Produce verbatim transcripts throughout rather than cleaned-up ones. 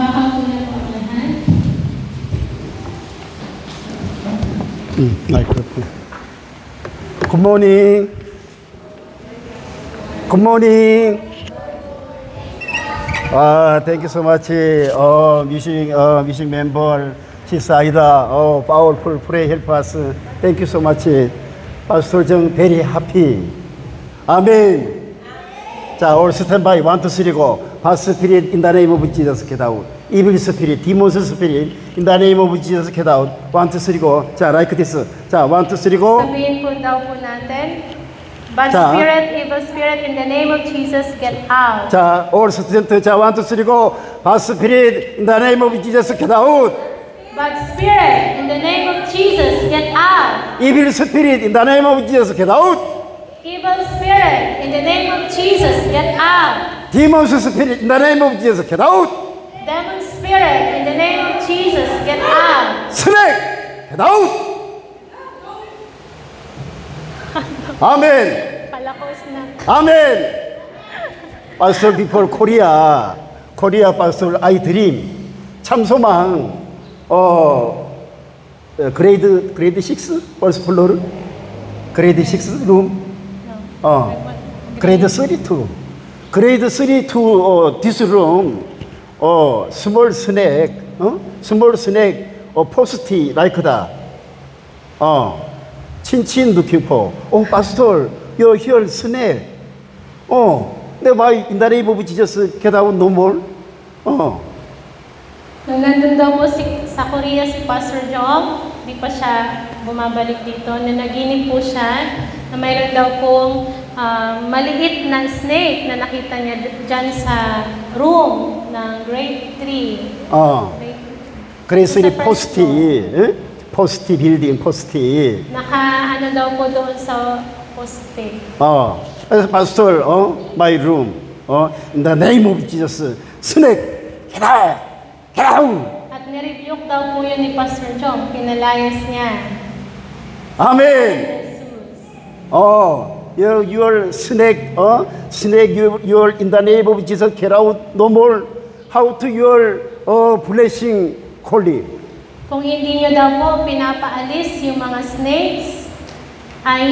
Pakaupo na po ang lahat. Hmm, microphone. Good morning. Good morning. Ah, thank you so much. Eh. Oh, mission, oh, mission member, Sister Aida. Oh, powerful prayer help us. Thank you so much. Eh. Pastor Jung, very happy. Amen. 자, all stand by. One, two, three, go. Pastor Spirit, in the name of Jesus, get out. Evil spirit, demons spirit, in the name of Jesus, get out. One, two, three, go. 자, like this. 자, one, two, three, go. Sabihin po daw po natin, "Bad 자. spirit, evil spirit, in the name of Jesus, get out." 자, all student, 자, one, two, three, go. Bad spirit, in the name of Jesus, get out. Bad spirit, in the name of Jesus, get out. Evil spirit, in the name of Jesus, get out. Evil spirit, in the name of Jesus, get out. Demon spirit, in the name of Jesus, get out. Demon spirit, in the name of Jesus, get out. Snake, get out. Amen. Palakos na. Amen. Pastor, before Korea, Korea pastor, I dream. 참소망, 어, 어, grade, grade six? First floor? Grade six room? 어, grade three to. Grade three to, 어, this room. 어, small snake, 어? Small snake, 어, post like that. 어, chin chin looking for. Oh, pastor, you hear snake. Oh, then why in the name of Jesus get out no more? Oh. Nung nandun daw po si, sa Korea si Pastor Jong, di pa siya bumabalik dito, nanaginip po siya na mayroon daw pong, ah, maliit na snake na nakita niya d-, dyan sa room ng grade three. Oh. Grade three. Sa first poste, floor. Eh? Poste building, poste. Naka, ano daw po doon sa poste. Oh. Eh, pastor, oh, my room. Oh, in the name of Jesus, snake, get out! Get out! At nirebuke daw po yun ni Pastor Jong. Pinalayas niya. Amen. Jesus. Oh, you, you are snake, oh, snake, you, you are in the name of Jesus, get out no more. How to your, oh, blessing, holy. Kung hindi niyo daw po pinapaalis yung mga snakes, ay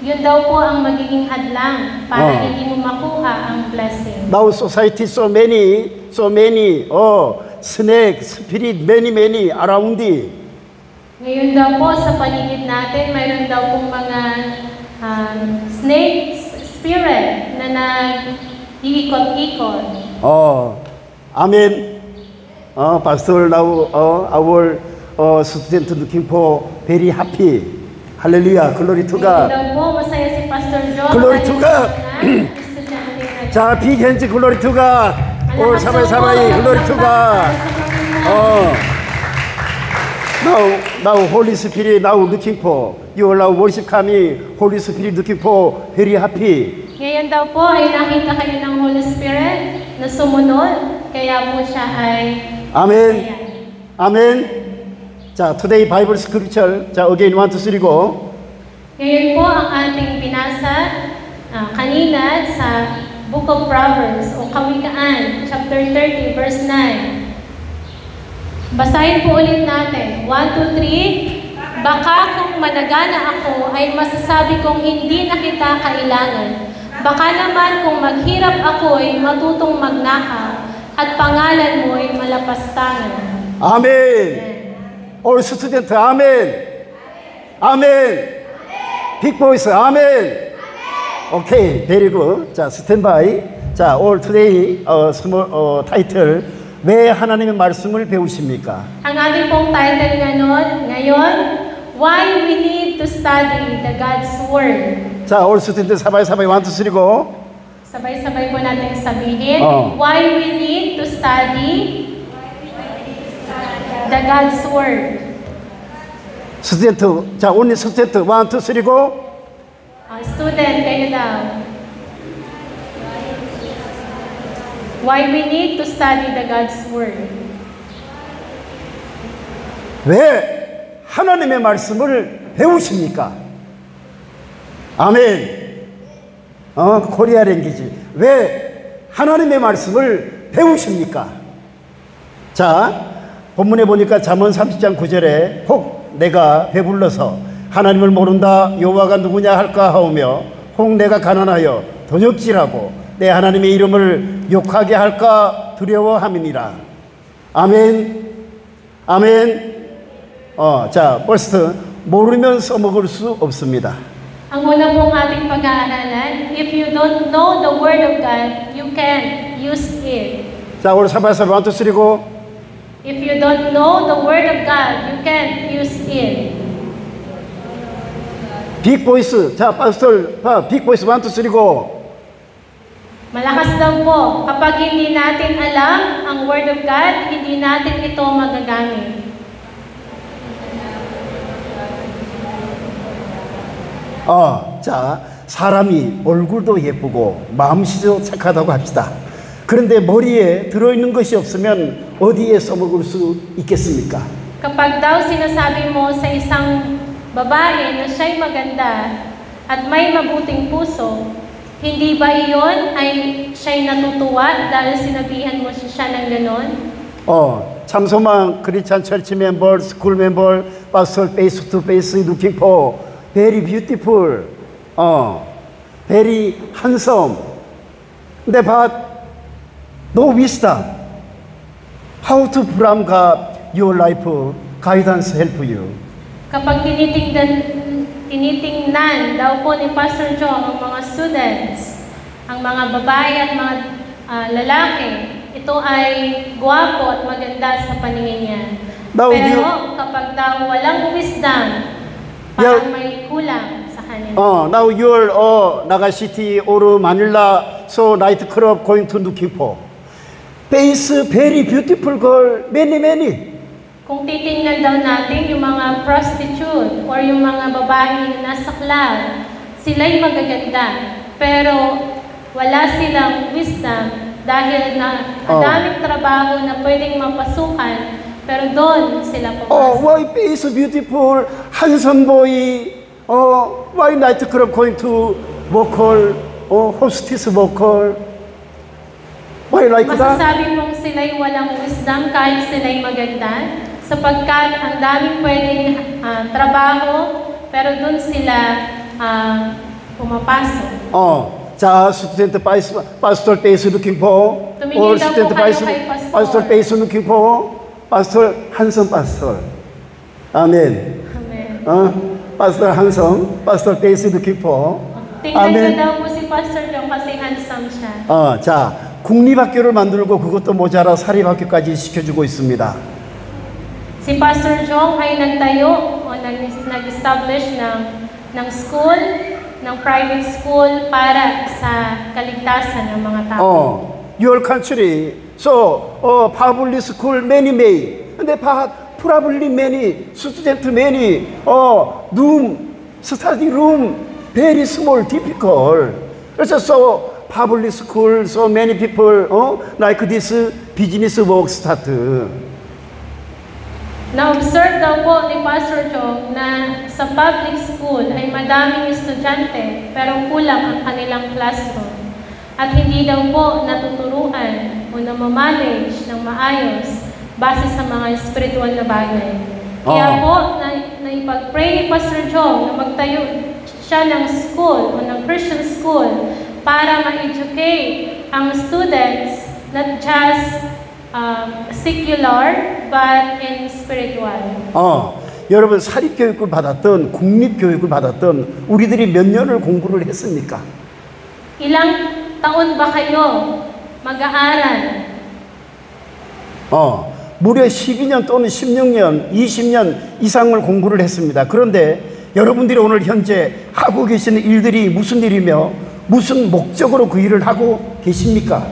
yun daw po ang magiging hadlang para Oh. hindi mo makuha ang blessing. Now society so many, so many, oh, snake, spirit, many, many around thee. Ngayon daw po, sa paligid natin, mayroon daw pong mga, um, snake spirit na nag-iikot-ikot. Oh, amen. Oh, Pastor, now, oh, our, oh, student looking for very happy. Hallelujah. Glory to God. Ngayon daw po, masaya si Pastor John. Glory to God. Estudyante na. 자, big hands, glory to God. Oh, sabay-sabay, glory to God. Oh. Now, now, Holy Spirit, now looking for. You are now worship coming. Holy Spirit looking for. Very happy. Ngayon daw po ay nakita kayo ng Holy Spirit na sumunod, kaya po siya ay Amen. Ayan. Amen. 자, today Bible scripture. 자, again, one, two, three, go. Ngayon po ang ating binasa, ah, kanina sa Book of Proverbs o Kawikaan, chapter thirty, verse nine. Basahin po ulit natin. One, two, three. Baka kung managana ako ay masasabi kong hindi na kita kailangan. Baka naman kung maghirap ako ay matutong magnakaw at pangalan mo'y malapastangan. Amen. All student, amen. Amen. Big voice, amen. Okay, very good. 자, standby. 자, all today, 어, small, 어, title, 왜 하나님의 말씀을 배우십니까? Ang ating pong title ngayon, ngayon, Why we need to study the God's Word. 자, all student, sabay-sabay, one, two, three, go. Sabay-sabay po natin sabihin, Oh. Why we need to study the God's Word. Student, 자, only student, one, two, three, go. Ah, student, kayo daw. Why we need to study the God's Word. 왜 하나님의 말씀을 배우십니까? 아멘. 어, 코리아 랭귀지. 왜 하나님의 말씀을 배우십니까? 자, 본문에 보니까 잠언 삼십 장 구 절에 혹 내가 배불러서 하나님을 모른다, 여호와가 누구냐 할까 하오며 혹 내가 가난하여 도적질하고 내 하나님의 이름을 욕하게 할까 두려워함이니라. 아멘. 아멘. 어, 자, first, 모르면 써먹을 수 없습니다. Ang una pong ating pag-aaralan, if you don't know the Word of God, you can't use it. 자, 오늘 사발사발 one, two, three, go. If you don't know the Word of God, you can't use it. Big voice. 자, pastor, 자, big voice one, two, three, go. Malakas daw po, kapag hindi natin alam ang Word of God, hindi natin ito magagamit. 어, 자, 사람이 얼굴도 예쁘고 마음씨도 착하다고 합시다. 그런데 머리에 들어있는 것이 없으면 어디에 써먹을 수 있겠습니까? Kapag daw sinasabi mo sa isang babae na siya'y maganda at may mabuting puso, hindi ba iyon ay siya'y natutuwa dahil sinabihan mo siya ng ganon? 어, 참소만 Christian church member, school member, pastor face to face looking for very beautiful, 어, very handsome. 근데 but no wisdom. How to from God your life guidance help you? Kapag tinitingnan, tinitingnan daw po ni Pastor Jong ang mga students, ang mga babae at mga ah, lalaki, ito ay gwapo at maganda sa paningin niya. Now, Pero you, kapag daw walang wisdom, Yeah. Parang may kulang sa kanya. 어, now you're 어, Naga City or Manila, so night club going to looking for face very beautiful girl, many many. Kung titingnan daw natin yung mga prostitute or yung mga babae na nasa club, sila'y magaganda. Pero wala silang wisdom dahil na Oh. madaming trabaho na pwedeng mapasukan, pero doon sila Oh, pumasok. why face beautiful, handsome boy? Oh, why night club going to vocal? Oh, hostess vocal? Why like that? Masasabi mong sila'y walang wisdom kahit sila'y maganda, sapagkat ang daming pwedeng ah, trabaho, pero doon sila ah, pumapasok. 어, 자, student pastor, pastor face looking for. Tumingin Or daw po student kayo pastor, kay pastor. pastor face looking for. Pastor handsome pastor. 아멘. Amen. 어? Pastor handsome, pastor face looking for. Tingnan niyo 아멘. Daw po si Pastor Jong kasi handsome siya. 어, 자, 국립학교를 만들고 그것도 모자라 사립학교까지 시켜주고 있습니다. Si Pastor Jong ay nagtayo o nag- nag-establish ng, ng school, ng private school para sa kaligtasan ng mga tao. 어, your country, so, 어, public school many may. 근데 파, probably many, student many, 어, room, study room, very small, difficult. 그래서 so, public school, so many people, 어, like this, business work start. Na-observe daw po ni Pastor Jong na sa public school ay madaming estudyante pero kulang ang kanilang classroom at hindi daw po natuturuan o namamanage ng maayos base sa mga espiritual na bagay. Kaya Oo. Po, na, naipag-pray ni Pastor Jong na magtayo siya ng school o ng Christian school para ma-educate ang students, not just um, secular but in spiritual. 어, 여러분 사립교육을 받았던 국립교육을 받았던 우리들이 몇 년을 공부를 했습니까? Ilang taon ba kayo mag-aaral? 어, 무려 십이 년 또는 십육 년, 이십 년 이상을 공부를 했습니다. 그런데 여러분들이 오늘 현재 하고 계시는 일들이 무슨 일이며 무슨 목적으로 그 일을 하고 계십니까?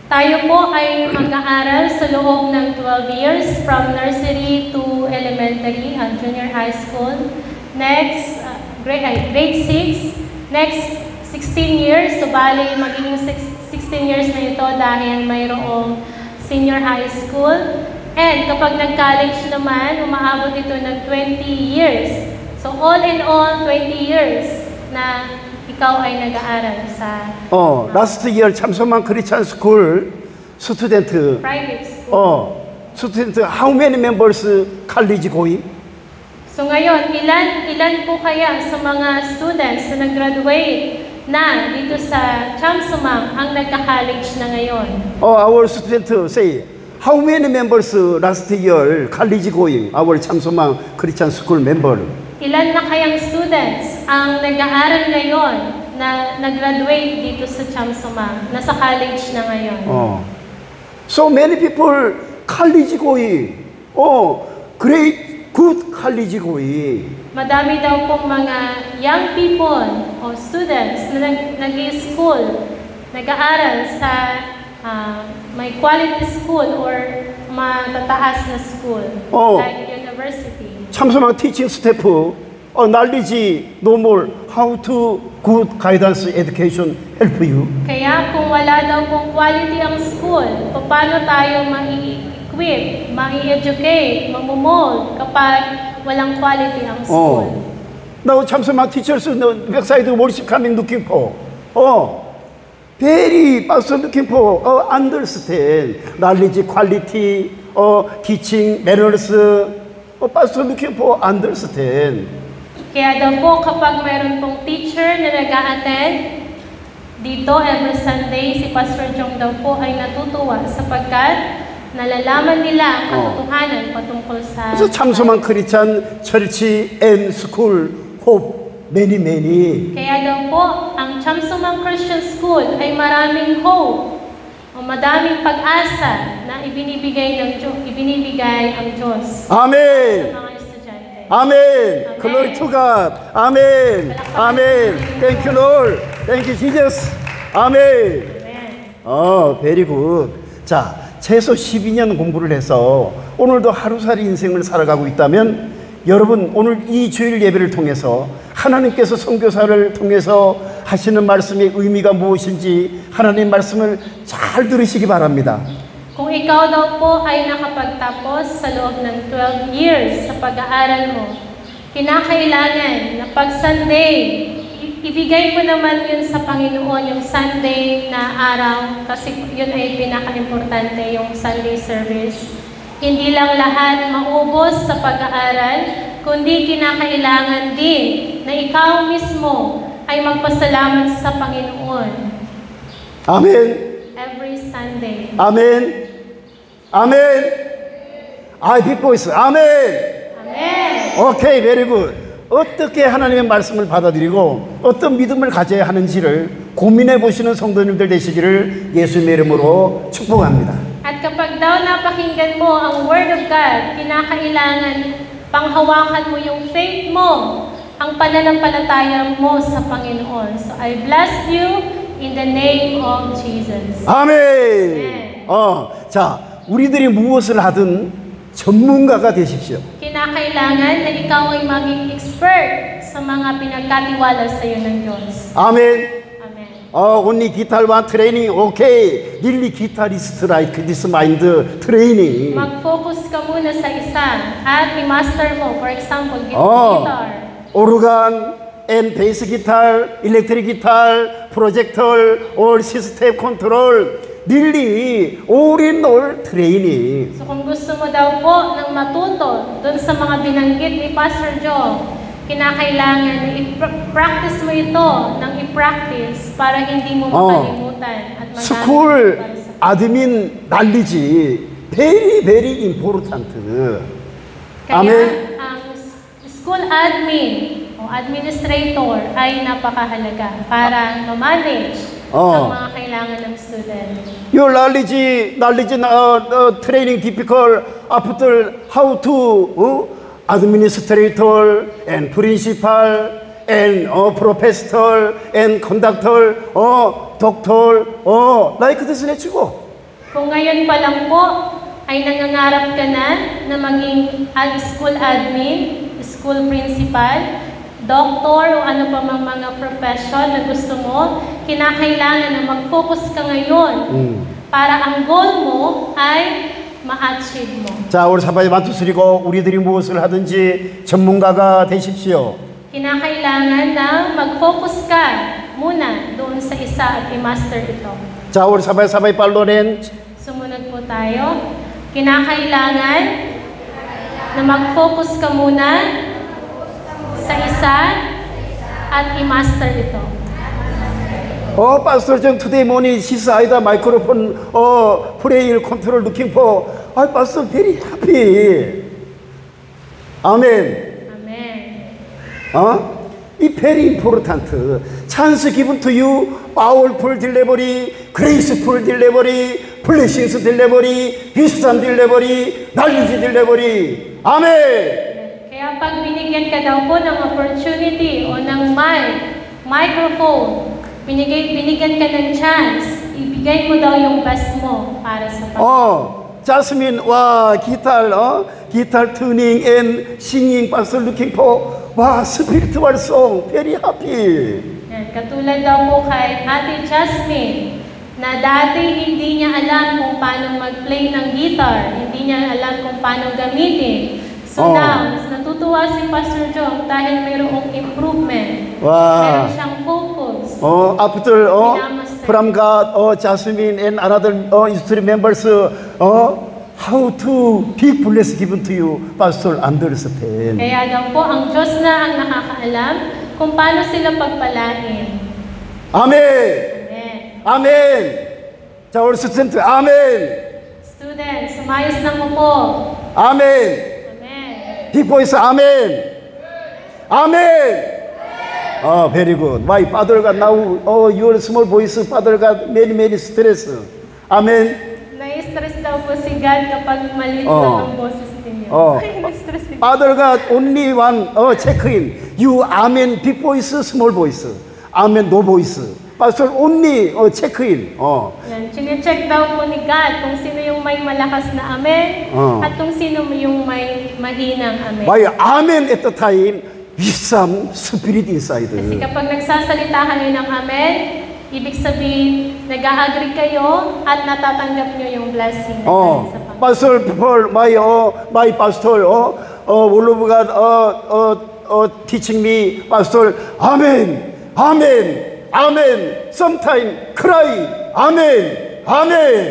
Tayo po ay mag-aaral sa loob ng twelve years, from nursery to elementary and junior high school. Next, uh, grade, ay, grade six. Next, sixteen years. So, bali, magiging six, sixteen years na ito dahil mayroong senior high school. And kapag nag-college naman, umaabot ito ng twenty years. So, all in all, twenty years na ikaw ay nag-aaral sa 어, last year 참소만 크리스찬 스쿨 student private school. 어, student, how many members college going? So ngayon, ilan ilan po kaya sa mga students na nag-graduate na dito sa Chamsumang ang nagka-college na ngayon? Oh, our student say, how many members last year college going? Our Chamsumang Christian School member. Ilan na kayang students ang nag-aaral ngayon na nag-graduate dito sa Chamsumang, nasa college na ngayon? Oh. So many people college going. Oh, great, good college going. Madami daw pong mga young people o students na nag- nag-i-school, nag-aaral sa ah, may quality school or matataas na school, Oh. like university. Chamsumang teaching staff, oh, knowledge no more. How to good guidance education help you? Kaya kung wala daw pong quality ang school, paano tayo mai-equip, mai-educate, mamumold kapag walang quality ang school? Oh. Now, Chamsumang teachers, no, backside worship coming looking for. Oh. Very pastor looking for, oh, understand. Knowledge quality, oh, teaching manners, oh, pastor looking for understand. Kaya daw po kapag mayroon pong teacher na nag-a-attend dito every Sunday, si Pastor Jong daw po ay natutuwa sapagkat nalalaman nila ang Oh. katotohanan patungkol sa So, Chamsumang Christian Church and School hope many, many. Kaya daw po, ang Chamsumang Christian School ay maraming hope o madaming pag-asa na ibinibigay ng Diyos, ibinibigay ang Diyos sa Amen. mga estudyante. Amen. Amen. Glory to God. Amen. Amen. Thank you, Lord. Thank you, Jesus. Amen. Amen. Oh, very good. 자, 최소 십이 년 공부를 해서 오늘도 하루살이 인생을 살아가고 있다면 여러분 오늘 이 주일 예배를 통해서 하나님께서 선교사를 통해서 하시는 말씀의 의미가 무엇인지 하나님 말씀을 잘 들으시기 바랍니다. Kung ikaw daw po ay nakapagtapos sa loob ng twelve years sa pag-aaral mo, kinakailangan na pag Sunday, i- ibigay mo naman yun sa Panginoon yung Sunday na araw kasi yun ay pinaka-importante, yung Sunday service. Hindi lang lahat maubos sa pag-aaral, kundi kinakailangan din na ikaw mismo ay magpasalamat sa Panginoon 아멘. every Sunday. 아멘. 아멘. 아, people is 아멘. Amen! 오케이, very good. 어떻게 하나님의 말씀을 받아들이고 어떤 믿음을 가져야 하는지를 고민해 보시는 성도님들 되시기를 예수님의 이름으로 축복합니다. At kapag daw napakinggan mo ang Word of God, kinakailangan panghawakan mo yung faith mo, ang pananampalataya mo sa Panginoon. So I bless you in the name of Jesus. 아멘. 어, 자, 우리들이 무엇을 하든 전문가가 되십시오. Kinakailangan na ikaw ay maging expert sa mga pinagkatiwala sa iyo ng Diyos. 아멘. Amen. 어, only guitar one training, okay. Really guitarist like this mind training. Mag-focus ka muna sa isa at i-master mo, for example, git- Oh. guitar. Organ and bass guitar, electric guitar, projector, or system control. Really, all in all training. So kung gusto mo daw po ng matuto doon sa mga binanggit ni Pastor Joe, kinakailangan na i-practice mo ito ng i-practice para hindi mo Oh. makalimutan at magamit School para sa admin knowledge very, very important. Kaya Amen. ang school admin o administrator ay napakahalaga para ma-manage Oh. ang mga kailangan ng student. Your knowledge, knowledge uh, uh, training difficult after how to uh, administrator and principal and uh, professor and conductor, uh, doctor, uh, like this let's go. Kung ngayon pa lang po ay nangangarap ka na na maging ad- school admin, school principal, doctor o ano pa mang mga profession na gusto mo, kinakailangan na mag-focus ka ngayon Mm. para ang goal mo ay ma-achieve mo. 자, 오늘 사바의 마투스리고 우리들이 무엇을 하든지 전문가가 되십시오. Kinakailangan na mag-focus ka muna doon sa isa at i-master ito. 자, 오늘 사바의 사바의 반론은 Sumunod po tayo. Kinakailangan na mag-focus ka muna sa isa at i-master ito. Oh, Pastor John, today morning, she's either microphone or prayer control looking for. I, Pastor, very happy. Amen. Amen. Huh? It's very important. Chance given to you, powerful delivery, graceful delivery, blessings delivery, wisdom delivery, knowledge delivery. Amen. Kaya pag binigyan ka daw po ng opportunity o ng mic, microphone, binigay, binigyan ka ng chance, ibigay mo daw yung best mo para sa Panginoon. Oh, Jasmine, wow, guitar, oh, guitar tuning and singing, Pastor looking for, wow, spiritual song, very happy. Yan, katulad daw po kay Ate Jasmine, na dati hindi niya alam kung paano mag-play ng guitar, hindi niya alam kung paano gamitin. So Oh. now, natutuwa si Pastor Jong dahil mayroong improvement. Wow. Meron siyang focus. Oh, after, oh, Minamaster. From God, oh, Jasmine and another, oh, history members, oh, how to be blessed given to you, Pastor understand. Kaya daw po, ang Diyos na ang nakakaalam kung paano sila pagpalain. Amen. Amen. Amen. Sa all student, Amen. Students, umayos ng upo. Amen. Amen. People is Amen. Amen. Oh, very good. My Father God, now, oh, your small voice, Father God, many, many stress. Amen. Na-stress daw po si God kapag maliit Oh. lang ang boses ninyo. Oh. Ay, na-stress si Father God, only one, oh, check in. You Amen, big voice, small voice. Amen, no voice. Pastor, only, oh, check in. Oh. Yan, chine-check daw po ni God kung sino yung may malakas na amen Oh. at kung sino yung may mahinang amen. By Amen at the time, with some spirit inside. Kasi kapag nagsasalita kayo ng amen, ibig sabihin, nag-a-agree kayo at natatanggap nyo yung blessing na Oh, galing sa Panginoon. Pastor Paul, my, oh, my pastor, oh, oh, Word of God, oh, oh, oh, teaching me, Pastor, Amen, Amen, Amen. Sometime, cry, Amen, Amen.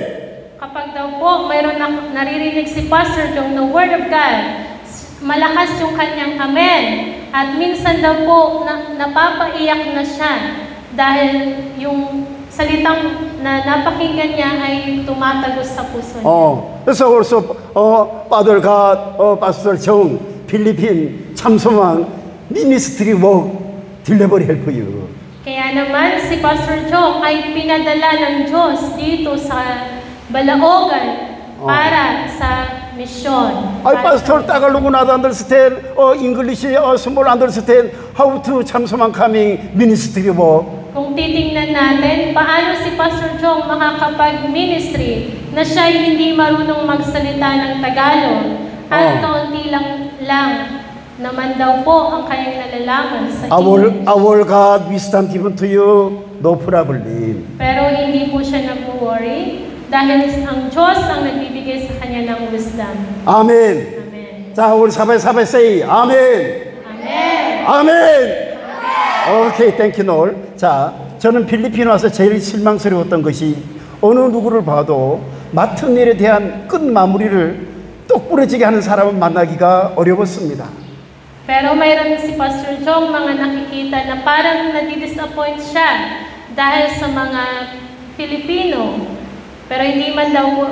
Kapag daw po mayroon na, naririnig si Pastor Jong na Word of God, malakas yung kanyang amen. At minsan daw po na, napapaiyak na siya dahil yung salitang na napakinggan niya ay tumatagos sa puso niya. Oh, that's also, oh, Father God, oh, Pastor Chong, Philippine, Chamsomang, ministry work, deliver help you. Kaya naman si Pastor Chong ay pinadala ng Diyos dito sa Balaogan Oh. para sa misyon. Ay, Para Pastor, sa Tagalog not understand, o English, o small understand, how to Chamsomang coming ministry work. Kung titingnan natin, paano si Pastor Chong makakapag-ministry na siya ay hindi marunong magsalita ng Tagalog at Oh. kaunti lang, lang naman daw po ang kanyang nalalaman sa Our, English. Our God, wisdom given to you, no problem. Pero hindi po siya nagwo-worry dahil ang Diyos ang nagbibigay sa kanya ng wisdom. Amen. Amen. 자, 우리 사바이사바이 say, Amen. Amen. Amen. Okay, thank you, Lord. 자, 저는 필리핀에 와서 제일 실망스러웠던 것이 어느 누구를 봐도 맡은 일에 대한 끝 마무리를 똑부러지게 하는 사람을 만나기가 어려웠습니다. Pero mayroon si Pastor Chong mga nakikita na parang nadidisappoint siya dahil sa mga Filipino. Pero hindi man daw po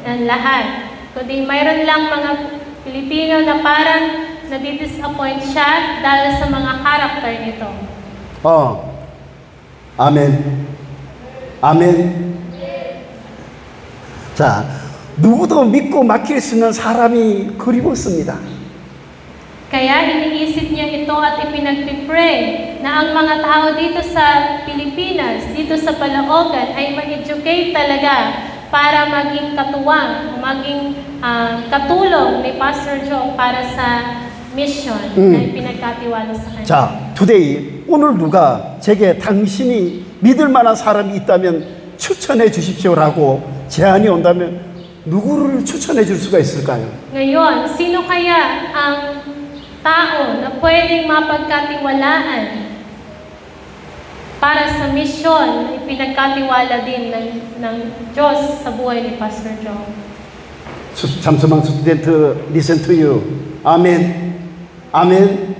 ang lahat. Kundi mayroon lang mga Filipino na parang nadidisappoint siya dahil sa mga character nito. 어. 아멘. 아멘. 자, 누구도 믿고 맡길 수 있는 사람이 그리웠습니다. Kaya iniisip niya ito at ipinagpipray na ang mga tao dito sa Pilipinas, dito sa Balaogan, ay ma-educate talaga para maging katuwang o maging, ah, katulong ni Pastor Joe para sa mission Mm. na ipinagkatiwala sa kanya. 자, today 오늘 누가 제게 당신이 믿을 만한 사람이 있다면 추천해 주십시오라고 제안이 온다면 누구를 추천해 줄 수가 있을까요? Ngayon, sino kaya ang tao na pwedeng mapagkatiwalaan para sa misyon na ipinagkatiwala din ng, ng Diyos sa buhay ni Pastor Joe? 수- 잠수망 student, listen to you. 아멘. 아멘.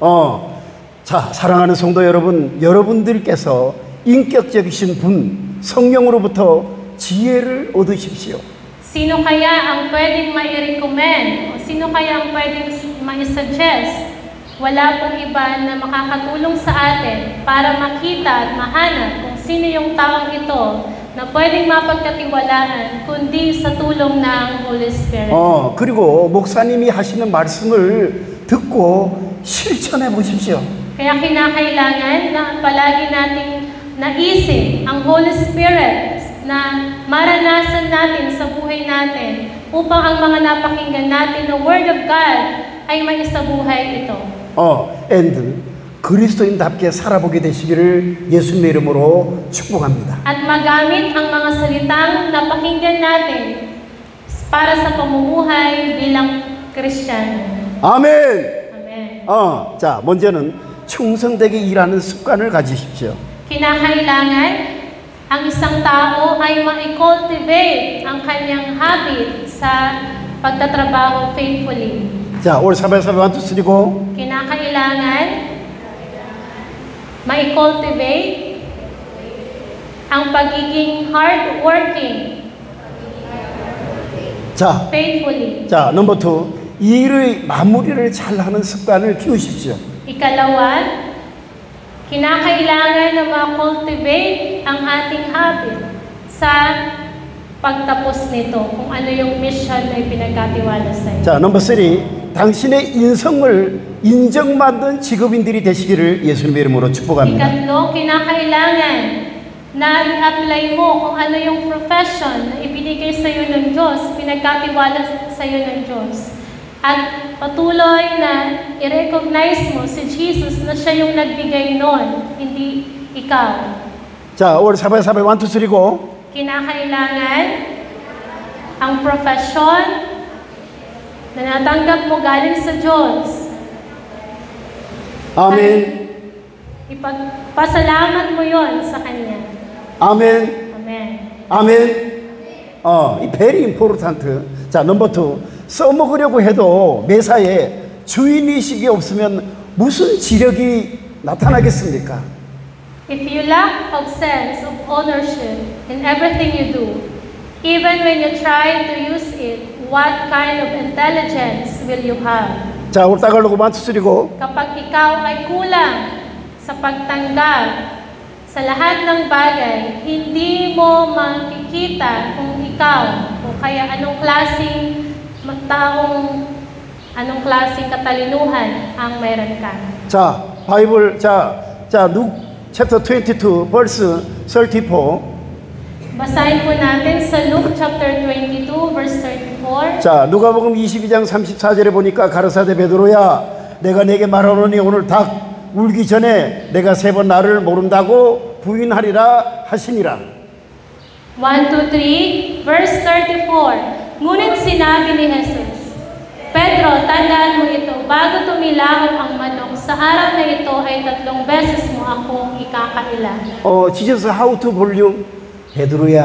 어. 자, 사랑하는 성도 여러분, 여러분들께서 인격적이신 분, 성령으로부터 지혜를 얻으십시오. Sino kaya ang pwedeng mai-recommend? O sino kaya ang pwedeng s- mai-suggest? Wala pong iba na makakatulong sa atin para makita at mahanap kung sino yung taong ito na pwedeng mapagkatiwalaan kundi sa tulong ng Holy Spirit. 어, 그리고 목사님이 하시는 말씀을 듣고 실천해 보십시오. Kaya kinakailangan na palagi nating naisip ang Holy Spirit na maranasan natin sa buhay natin upang ang mga napakinggan natin na Word of God ay maisabuhay ito. 어, and 그리스도인답게 살아보게 되시기를 예수님의 이름으로 축복합니다. At magamit ang mga salitang napakinggan natin para sa pamumuhay bilang Kristiyano. 아멘. Amen. 어, 자, 먼저는 충성되게 일하는 습관을 가지십시오. Kinakailangan ang isang tao ay ma-cultivate ang kanyang habit sa pagtatrabaho faithfully. 자, 올 사바야사바 one, two, three, go. Kinakailangan ma-cultivate ang pagiging hardworking 자, faithfully. 자, number two, 일의 마무리를 잘 하는 습관을 키우십시오. Ikalawa, kinakailangan na ma-cultivate ang ating habit sa pagtapos nito, kung ano yung mission na ipinagkatiwala sa'yo. 자, number three, 당신의 인성을 인정받는 직업인들이 되시기를 예수님의 이름으로 축복합니다. Ikatlo, kinakailangan na i-apply mo kung ano yung profession na ibinigay sa'yo ng Diyos, pinagkatiwala sa'yo ng Diyos. At patuloy na i-recognize mo si Jesus na siya yung nagbigay nun, hindi ikaw. 자, 올 사바야사바 one, two, three, go. Kinakailangan ang profession na natanggap mo galing sa Diyos. 아멘. Ipagpasalamat mo yon sa Kanya. 아멘. Amen. 아멘. 어, 이 very important. 자, number two. 써먹으려고 해도 매사에 주인의식이 없으면 무슨 지력이 나타나겠습니까? If you lack of sense of ownership in everything you do, even when you try to use it, what kind of intelligence will you have? 자, 올 따갈로그 one, two, three, go. Kapag ikaw ay kulang sa pagtanggap sa lahat ng bagay, hindi mo makikita kung ikaw o kaya anong klaseng ma- taong, anong klaseng katalinuhan ang mayroon ka. 자, 바이블, 자, 자, Luke chapter twenty-two, verse thirty-four. Basahin po natin sa Luke chapter twenty-two, verse thirty-four. 자, 누가복음 이십이 장 삼십사 절에 보니까 가라사대, "베드로야, 내가 내게 말하노니 오늘 닭 울기 전에 내가 세 번 나를 모른다고 부인하리라." 하시니라. One, two, three, verse thirty-four. Ngunit sinabi ni Jesus, "Pedro, tandaan mo ito, bago tumilaok ang manok, sa araw na ito ay tatlong beses mo akong ikakaila." 어, Jesus, how to volume? "베드로야,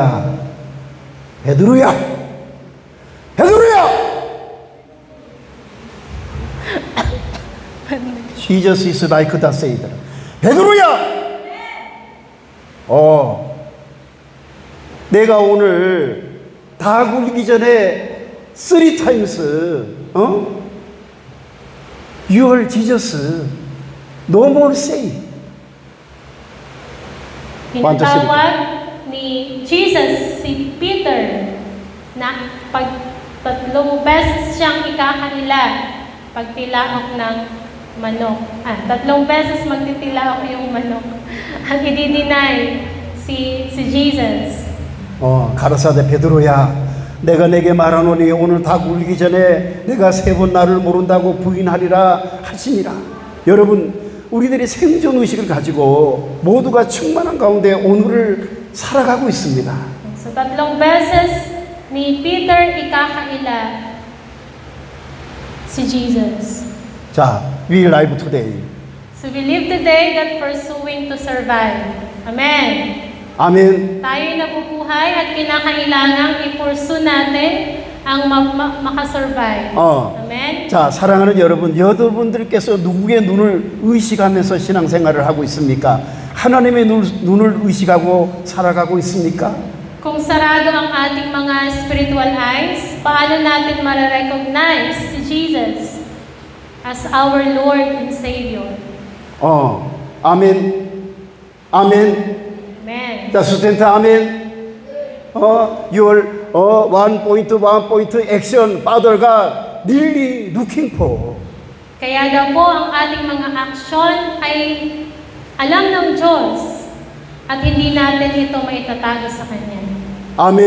베드로야, 베드로야." Jesus is like that said. "베드로야." 어. 내가 오늘 다 굴기 전에 three times, 어? You are Jesus. No more say. Tinatawag ni Jesus si Peter na pag tatlong beses siyang ikakaila pagtilaok ng manok. Ah, tatlong beses magtitilaok yung manok. Ang i-deny si, si Jesus. 어, 가라사대, "베드로야, 내가 내게 말하노니 오늘 닭 울기 전에 내가 세 번 나를 모른다고 부인하리라." 하시니라. 여러분, 우리들이 생존 의식을 가지고 모두가 충만한 가운데 오늘을 살아가고 있습니다. So, tatlong beses ni Peter ikakaila si Jesus. 자, we live today. So we live today that pursuing to survive. Amen. 아멘. Tayo'y nabubuhay at kinakailangang i-pursue natin ang ma- ma- makasurvive. Oh. Amen? 자, 사랑하는 여러분, 여러분들께서 누구의 눈을 의식하면서 신앙생활을 하고 있습니까? 하나님의 눈, 눈을 의식하고 살아가고 있습니까? Kung sarado ang ating mga spiritual eyes, paano natin mare-recognize si Jesus as our Lord and Savior? 어, 아멘. 아멘. Amen. 자, student 아멘. 어, your 어, one point one point action, Father God, really looking for. Kaya daw po ang ating mga aksyon ay alam ng Diyos at hindi natin ito maitatago sa Kanya. 아멘.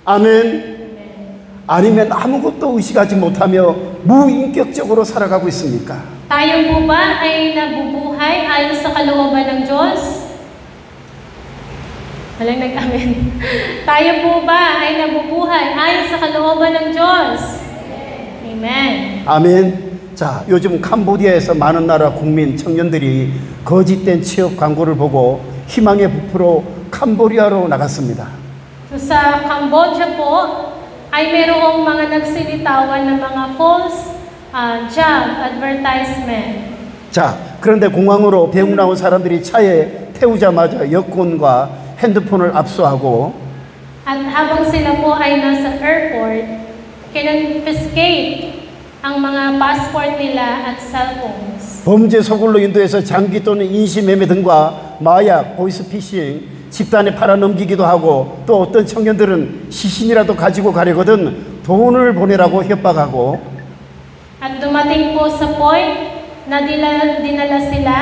아멘. Amen. 아니면 아무것도 의식하지 못하며 무인격적으로 살아가고 있습니까? Tayo po ba ay nabubuhay ayon sa kalooban ng Diyos? Walang nag-amen. Tayo po ba ay nabubuhay ayon sa kalooban ng Diyos? Amen. 아멘. 자, 요즘 캄보디아에서 많은 나라 국민, 청년들이 거짓된 취업 광고를 보고 희망에 부풀어 캄보디아로 나갔습니다. So, sa Cambodia po, ay mayroong mga nagsilitawan ng mga false ah, job advertisement. 자, 그런데 공항으로 배웅 나온 사람들이 차에 태우자마자 여권과 핸드폰을 압수하고 At habang sila po ay nasa airport, kinonfiscate ang mga passport nila at cellphones. 범죄 소굴로 인도해서 장기 또는 인신매매 등과 마약, 보이스피싱, 집단에 팔아넘기기도 하고 또 어떤 청년들은 시신이라도 가지고 가려거든 돈을 보내라고 협박하고 At dumating po sa point na dila, dinala sila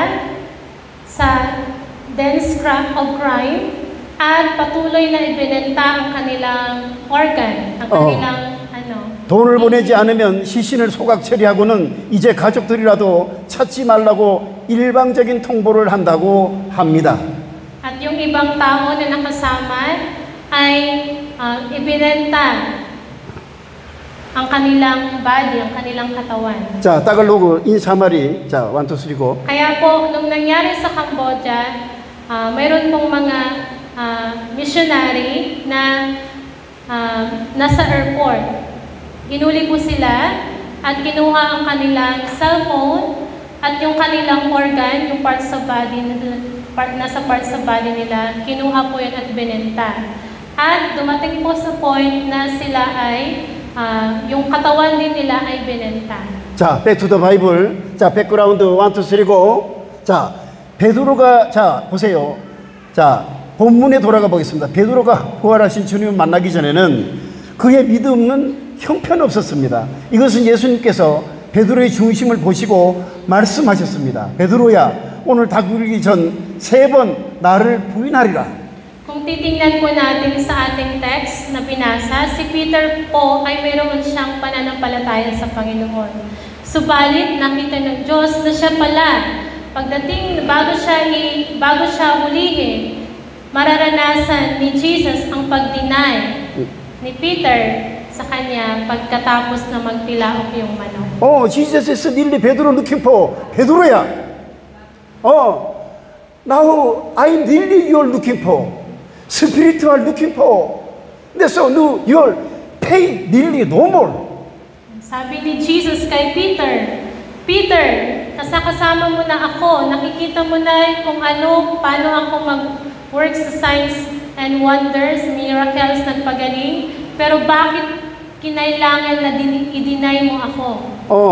sa den scra- of crime at patuloy na ibinenta ang kanilang organ, ang Oo. kanilang ano. 돈을 보내지 않으면 시신을 소각 처리하고는 이제 가족들이라도 찾지 말라고 일방적인 통보를 한다고 합니다. At yung ibang tao na nakasama ay ah, ibinenta ang kanilang body, ang kanilang katawan. 자, Tagalog in summary. 자, one, two, three, go. Kaya po, nung nangyari sa Cambodia, ah, mayroon pong mga ah, missionary na ah, nasa airport. Hinuli po sila at kinuha ang kanilang cellphone at yung kanilang organ, yung parts of body, part, nasa parts of body nila, kinuha po yun at binenta. At dumating po sa point na sila ay, ah, yung katawan din nila ay binenta. 자, back to the Bible. 자, background one, two, three, go. 자, 베드로가 자, 보세요. 자, 본문에 돌아가 보겠습니다. 베드로가 부활하신 주님을 만나기 전에는 그의 믿음은 형편없었습니다. 이것은 예수님께서 베드로의 중심을 보시고 말씀하셨습니다. "베드로야, 오늘 다 굴기 전 세 번 나를 부인하리라." Kung titingnan po natin sa ating text na binasa, si Peter po ay mayroon siyang pananampalataya sa Panginoon. Subalit, nakita ng Diyos na siya pala, pagdating, bago siya, i, bago siya hulihin, mararanasan ni Jesus ang pag-deny ni Peter sa kanya pagkatapos na magtilaok yung manok. Oh, Jesus is really Pedro looking for. "베드로야. Oh, now I'm really you're looking for. Spiritual looking for. 근데 so no, your pain really no more." Sabi ni Jesus kay Peter, "Peter, kasakasama mo na ako, nakikita mo na kung ano, paano ako mag-work sa signs and wonders, miracles, nagpagaling, pero bakit kinailangan na din, i-deny mo ako?" 어,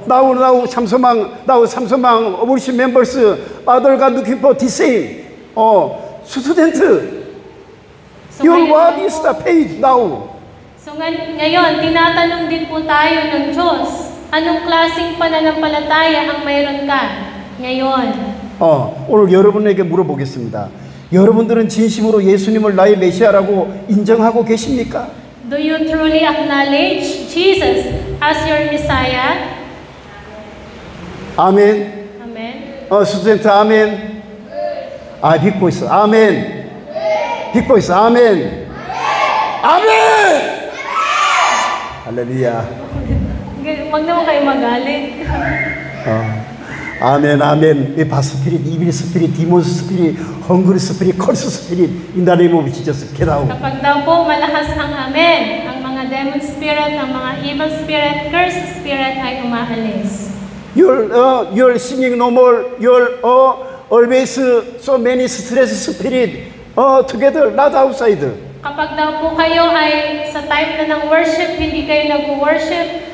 now now 삼소망 now 삼소망 worship members, Father God looking for the same. 어, student, So, your ngayon what po- is the faith now? So nga- ngayon, tinatanong din po tayo ng Diyos, anong klaseng pananampalataya ang mayroon ka ngayon? 어, 오늘 여러분에게 물어보겠습니다. 여러분들은 진심으로 예수님을 나의 메시아라고 인정하고 계십니까? Do you truly acknowledge Jesus as your Messiah? 아멘. Amen. 어, student 아멘. 아, 믿고 있어. 아멘. 믿고 있어. 아멘. 아멘. 할렐루야. Huwag naman kayo magalit. 어. 아멘, 아멘. 이 바스피릿, 이빌 스피릿, 디몬 스피릿, 헝그리 스피릿, 컬스 스피릿, in the name of Jesus, get out. Kapag daw po malakas ang amen, ang mga Demon spirit, ang mga evil spirit, curse spirit ay umaalis. You're, uh, you're singing no more. You're uh, always uh, so many stress spirit uh, together, not outside. Kapag daw po kayo ay sa time na ng worship, hindi kayo nag-worship,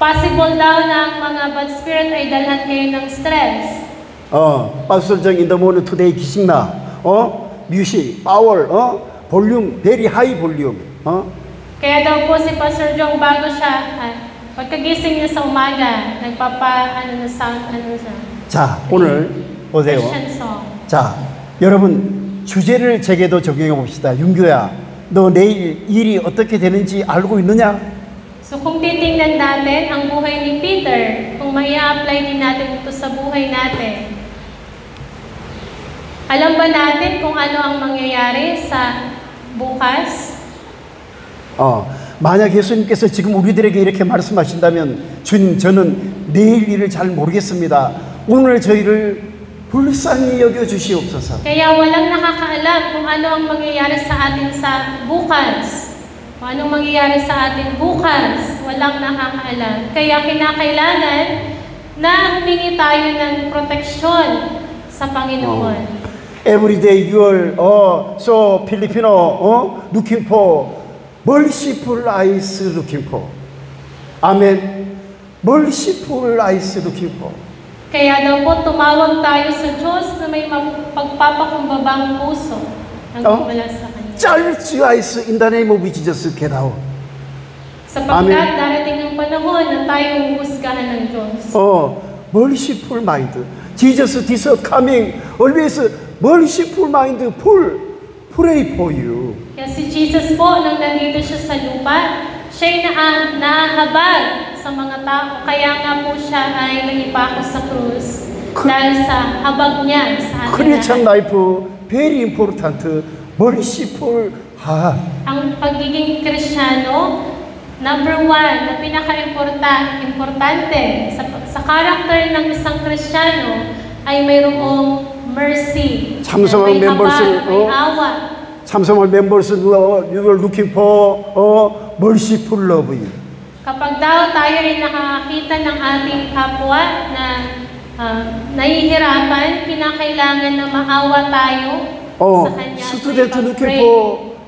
possible daw na ang mga bad spirit ay dalhan kayo ng stress. 어, Pastor Jung in the morning today gising na. 어? Music, power, 어? Volume, very high volume. 어? Kaya daw po si Pastor Jung, bago siya, ah, pagkagising niya sa umaga, nagpapa, ano na sound, ano siya, 자, 오늘 보세요. Christian song. 자, 여러분 주제를 제게도 적용해 봅시다. 윤교야, 너 내일 일이 어떻게 되는지 알고 있느냐? So kung titingnan natin ang buhay ni Peter, kung maia-apply din natin ito sa buhay natin, alam ba natin kung ano ang mangyayari sa bukas? 어, 만약 예수님께서 지금 우리들에게 이렇게 말씀하신다면 주님, 저는 내일 일을 잘 모르겠습니다. 오늘 저희를 불쌍히 여겨 주시옵소서. Kaya walang nakakaalam kung ano ang mangyayari sa atin sa bukas. Kung anong mangyayari sa atin bukas, walang nakakaalam. Kaya kinakailangan na humingi tayo ng proteksyon sa Panginoon. Every day you are oh, so Filipino oh, looking for merciful eyes looking for. Amen. Merciful eyes looking for. Kaya daw po tumawag tayo sa Diyos na may mag- pagpapakumbabang puso ang Oh. wala sa Kanya. Judge eyes in the name of Jesus get out. Sapagkat Amen. Darating ang panahon na tayo huhusgahan ng Diyos. Oh, merciful mind. Jesus this coming always merciful mind full pray for you. Kaya si Jesus po, nang nandito siya sa lupa, siya'y naa- nahahabag sa mga tao. Kaya nga po siya ay naipako sa krus dahil sa habag niya sa atin Christian lahat. life very important merciful heart. Ang pagiging Kristiyano, number one, na pinaka-importante sa, sa character ng isang Kristiyano ay mayroong mercy, Samsung may members, habag, may oh. awa. Samsung members you are looking for oh, merciful love. Kapag daw tayo ay nakakakita ng ating kapwa na ah, nahihirapan, kinakailangan na maawa tayo Oh, sa Kanya. student May looking pag-pray. for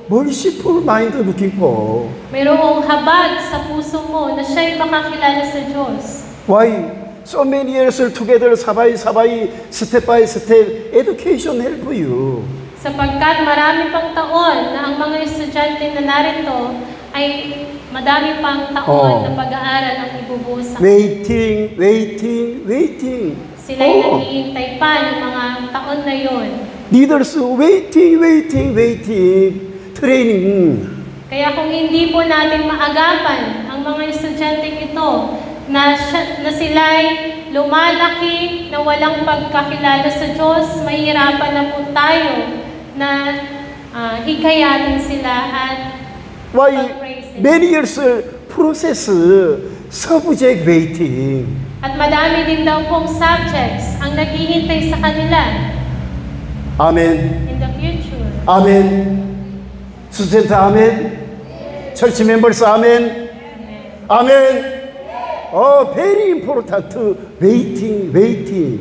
merciful mind looking for. Mayroong habag sa puso mo na siya'y makakilala sa Diyos. Why so many years together, 사바이 사바이, step by step, education help you. Sapagkat marami pang taon na ang mga estudyante na narito ay madami pang taon Oh. na pag-aaral ang ibubuhos sa Waiting, waiting, waiting. Sila'y Oh. naghihintay pa ng mga taon na yon. Leaders waiting, waiting, waiting. Training. Kaya kung hindi po natin maagapan ang mga estudyanteng ito na, siya, na sila'y lumalaki na walang pagkakilala sa Diyos, mahihirapan na po tayo na ah, hikayatin sila at Why pag-praise Him. Many years process subject waiting. At madami din daw pong subjects ang naghihintay sa kanila. Amen. In the future. Amen. Student, amen. Church members, amen. Amen. Oh, very important. Waiting, waiting.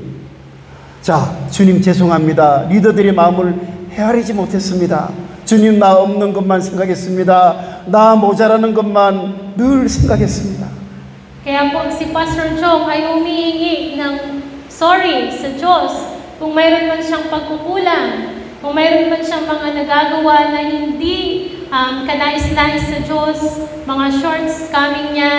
자, 주님, 죄송합니다. 리더들의 마음을 헤아리지 못했습니다. 주님, 나 없는 것만 생각했습니다. 나 모자라는 것만 늘 생각했습니다. Kaya po si Pastor Jong ay humihingi ng sorry sa Diyos kung mayroon man siyang pagkukulang, kung mayroon man siyang mga nagagawa na hindi um, kanais-nais sa Diyos, mga shortcoming niya,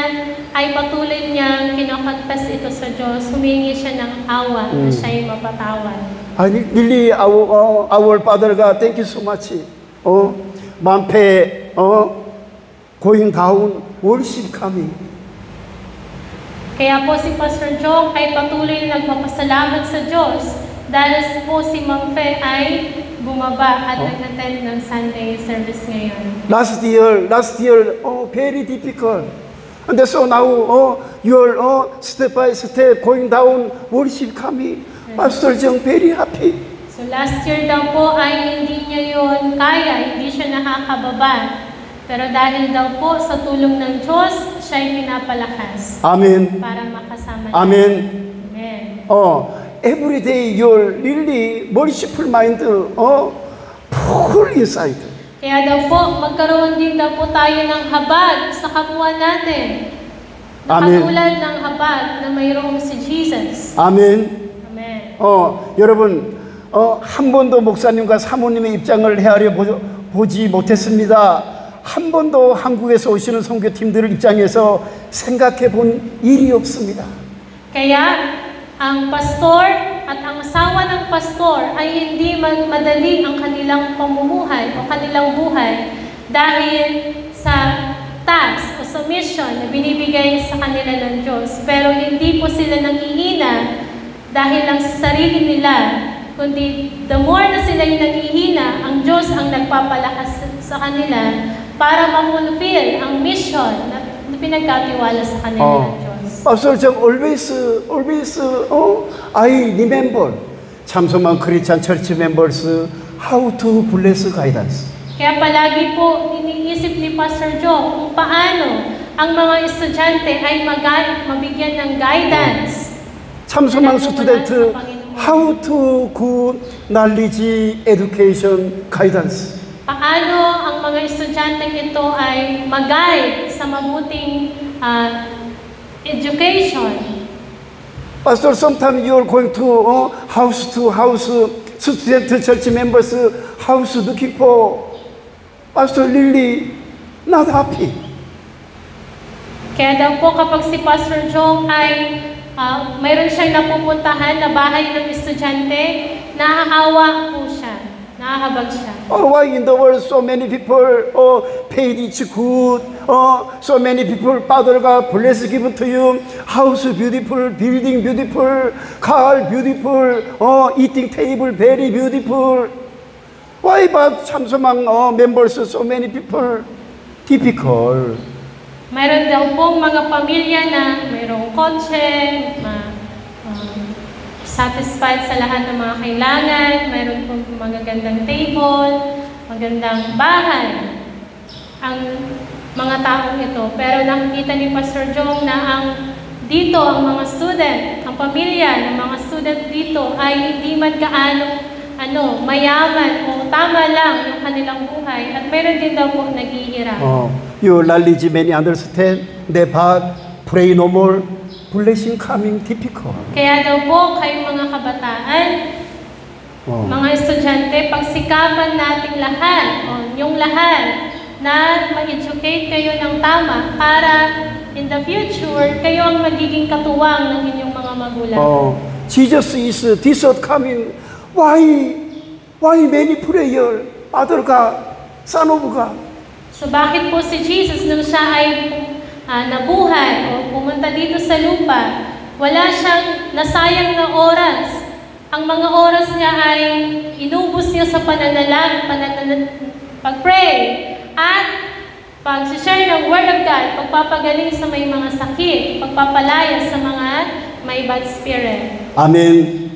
ay patuloy niyang kinokonfess ito sa Diyos. Humingi siya ng awa na Mm. siya'y mapatawad. 아니, really, our, 어, our Father God, thank you so much. 어, 만패, 어, going down, worship coming. Kaya po si Pastor Jong ay patuloy na nagpapasalamat sa Diyos dahil po si Ma'am Fe ay bumaba at nag-attend ng Sunday service ngayon. Last year, last year, oh, very difficult. And so now, oh, you're oh, step by step going down, worship coming. Pastor Jong very happy. So last year daw po ay hindi niya yon kaya, hindi siya nakakababa. Pero dahil daw po sa tulong ng Diyos, siya'y pinapalakas Amen. para makasama natin. Amen. Amen. Oh, every day you're really worshipful mind, oh, full inside. Kaya daw po, magkaroon din daw po tayo ng habag sa kapwa natin. Amen. Nakatulad ng habag na mayroong si Jesus. Amen. Amen. 어, 여러분, 어, 한 번도 목사님과 사모님의 입장을 헤아려 보, 보지 못했습니다. 한 번도 한국에서 오시는 선교팀들을 입장에서 생각해 본 일이 없습니다. Kaya, ang pastor at ang asawa ng pastor ay hindi man madali ang kanilang pamumuhay o kanilang buhay dahil sa task o sa mission na binibigay sa kanila ng Diyos. Pero hindi po sila nanghihina dahil lang sa sarili nila, kundi the more na sila yung nanghihina, ang Diyos ang nagpapalakas sa kanila para ma-fulfill ang mission na, na pinagkatiwala sa kanila Oh. ng Diyos. Pastor Jong always, uh, always, uh, oh, I remember Chamsoman Christian Church members, uh, how to bless guidance. Kaya palagi po iniisip ni Pastor Joe kung paano ang mga estudyante ay maga- mabigyan ng guidance. Chamsoman Nagmumula student, sa Panginoon. How to good knowledge education guidance. Paano ang mga estudyante ito ay mag-guide sa mabuting ah, education? Pastor, sometimes you are going to uh, house to house, uh, student church members uh, house looking for Pastor Lily, not happy. Kaya daw po kapag si Pastor Jong ay ah, mayroon siyang napupuntahan na bahay ng estudyante, naaawa po siya, nahahabag siya. Oh, why in the world so many people oh, paid is good? Oh, so many people, Father God, bless given to you. House beautiful, building beautiful, car beautiful, oh, eating table very beautiful. Why but Chamsoman oh, members so many people difficult? Mayroon daw pong mga pamilya na mayroong kotse, ma, ah, satisfied sa lahat ng mga kailangan, mayroon pong magagandang table, magandang bahay. Ang mga taong ito. Pero nakikita ni Pastor Jong na ang dito, ang mga student, ang pamilya ng mga student dito ay hindi man gaano ano, mayaman o tama lang yung kanilang buhay at meron din daw po naghihirap. Oh, you knowledge many understand, they but pray no more. Blessing coming difficult. Kaya daw po, kayong mga kabataan, Oh. mga estudyante, pagsikapan nating lahat, o yung lahat, na ma-educate kayo ng tama para in the future, kayo ang magiging katuwang ng inyong mga magulang. Oh, Jesus is uh, this earth coming. Why? Why many prayer? Father God, Son of God. So bakit po si Jesus nung siya ay ah, nabuhay o pumunta dito sa lupa, wala siyang nasayang na oras. Ang mga oras niya ay inubos niya sa pananalag, pananal- pag-pray, at pag-share ng Word of God, pagpapagaling sa may mga sakit, pagpapalaya sa mga may bad spirit. Amen.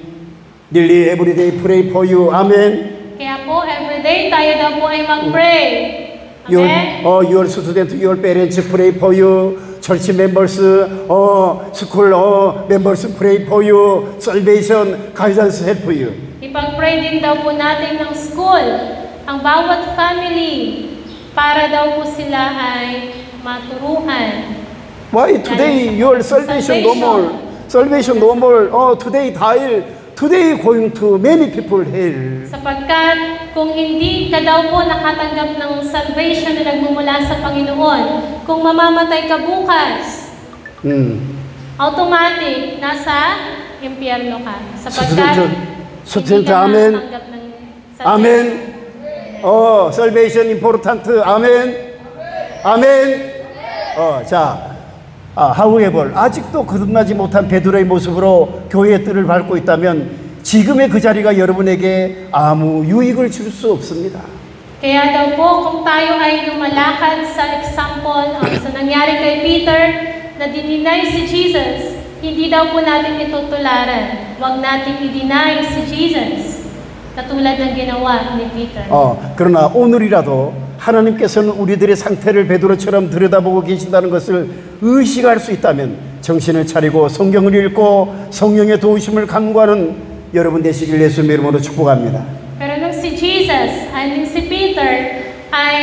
Really, every day pray for you. Amen. Kaya po, everyday tayo daw po ay mag-pray. Your, Amen? Oh, your student, your parents pray for you. Church members, oh, school, oh, members pray for you. Salvation, guidance, help for you. Ipag-pray din daw po natin ng school, ang bawat family, para daw po sila ay maturuan. Why today your salvation no more? Salvation no more. Oh, today hell. Today going to many people hell. Sapagkat kung hindi ka daw po nakatanggap ng salvation na nagmumula sa Panginoon, kung mamamatay ka bukas, Hmm. automatic, nasa impyerno ka. Sapagkat Sustento. hindi Sustento. ka Amen. nakatanggap ng salvation. Amen. Oh, salvation important. Amen. Amen. 어, 자, 아, however, 아직도 거듭나지 못한 베드로의 모습으로 교회의 뜰을 밟고 있다면 지금의 그 자리가 여러분에게 아무 유익을 줄 수 없습니다. Kaya daw po, kung tayo ay lumalakad sa example, um, sa nangyari kay Peter, na dininay si Jesus, hindi daw po natin ito tularan. Huwag natin i-deny si Jesus, katulad ng ginawa ni Peter. 어, 그러나 오늘이라도 하나님께서는 우리들의 상태를 베드로처럼 들여다보고 계신다는 것을 의식할 수 있다면, 정신을 차리고 성경을 읽고 성령의 도우심을 간구하는 여러분 되시길 예수님의 이름으로 축복합니다. Pero nung si Jesus, ay nung si Peter, ay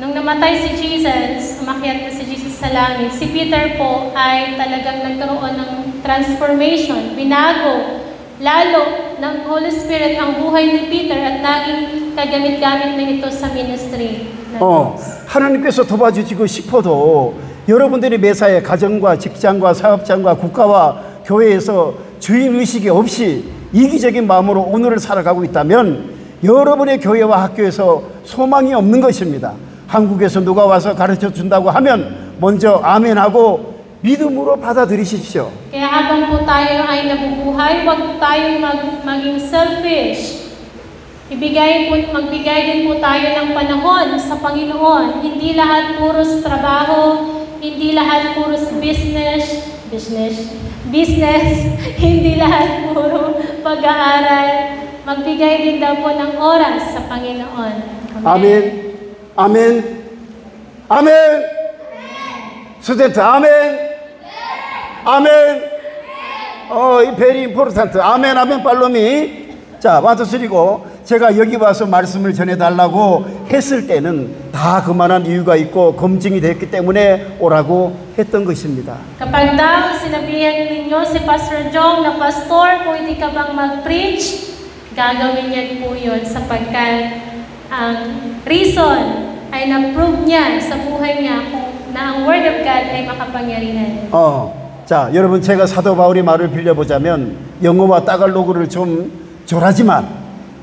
nung namatay si Jesus, umakyat na si Jesus sa langit, si Peter po ay talagang nagkaroon ng transformation, binago lalo ng Holy Spirit ang buhay ni Peter at naging kagamit-gamit na ito sa ministry ng 어, 하나님께서 도와주시고 싶어도 여러분들이 매사에 가정과 직장과 사업장과 국가와 교회에서 주인 의식이 없이 이기적인 마음으로 오늘을 살아가고 있다면 여러분의 교회와 학교에서 소망이 없는 것입니다. 한국에서 누가 와서 가르쳐 준다고 하면 먼저 아멘하고 믿음으로 받아들이십시오. Kaya habang po tayo ay nabubuhay, huwag po tayong mag, maging selfish. Ibigay po, magbigay din po tayo ng panahon sa Panginoon. Hindi lahat puros trabaho, hindi lahat puros business, business, business, hindi lahat puro pag-aaral. Magbigay din daw po ng oras sa Panginoon. 아멘. 아멘. 아멘. 스튜던트 아멘. 아멘. 어, 이 very important. 아멘, 아멘, follow me. 자, 완투 쓰리고 제가 여기 와서 말씀을 전해달라고 했을 때는 다 그만한 이유가 있고 검증이 됐기 때문에 오라고 했던 것입니다. Kapag daw sinabihan ninyo si Pastor Jong na, "Pastor, pwede ka bang mag-preach?" Gagawin niya po yun sapagkat ang reason ay na-prove niya sa buhay niya kung na ang Word of God ay makapangyarihan. 어, 자, 여러분, 제가 사도 바울의 말을 빌려보자면 영어와 따갈로그를 좀 조라지만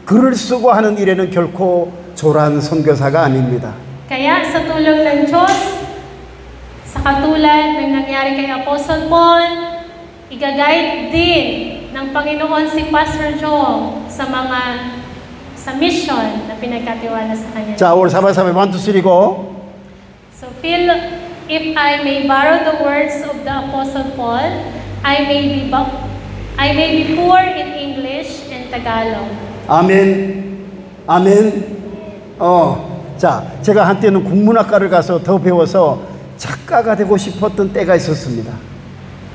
글을 쓰고 하는 일에는 결코 조란 선교사가 아닙니다. Kaya sa tulong ng Diyos, sa katulad ng nangyari kay Apostle Paul, igaguide din ng Panginoon si Pastor Jong sa mga sa mission na pinagkatiwala sa kanya. 자, 오늘 사바사바 one, two, three, go. So, Phil, if I may borrow the words of the Apostle Paul, I may be ba- I may be poor in English and Tagalog. 아멘. 아멘. 어, 자, 제가 한때는 국문학과를 가서 더 배워서 작가가 되고 싶었던 때가 있었습니다.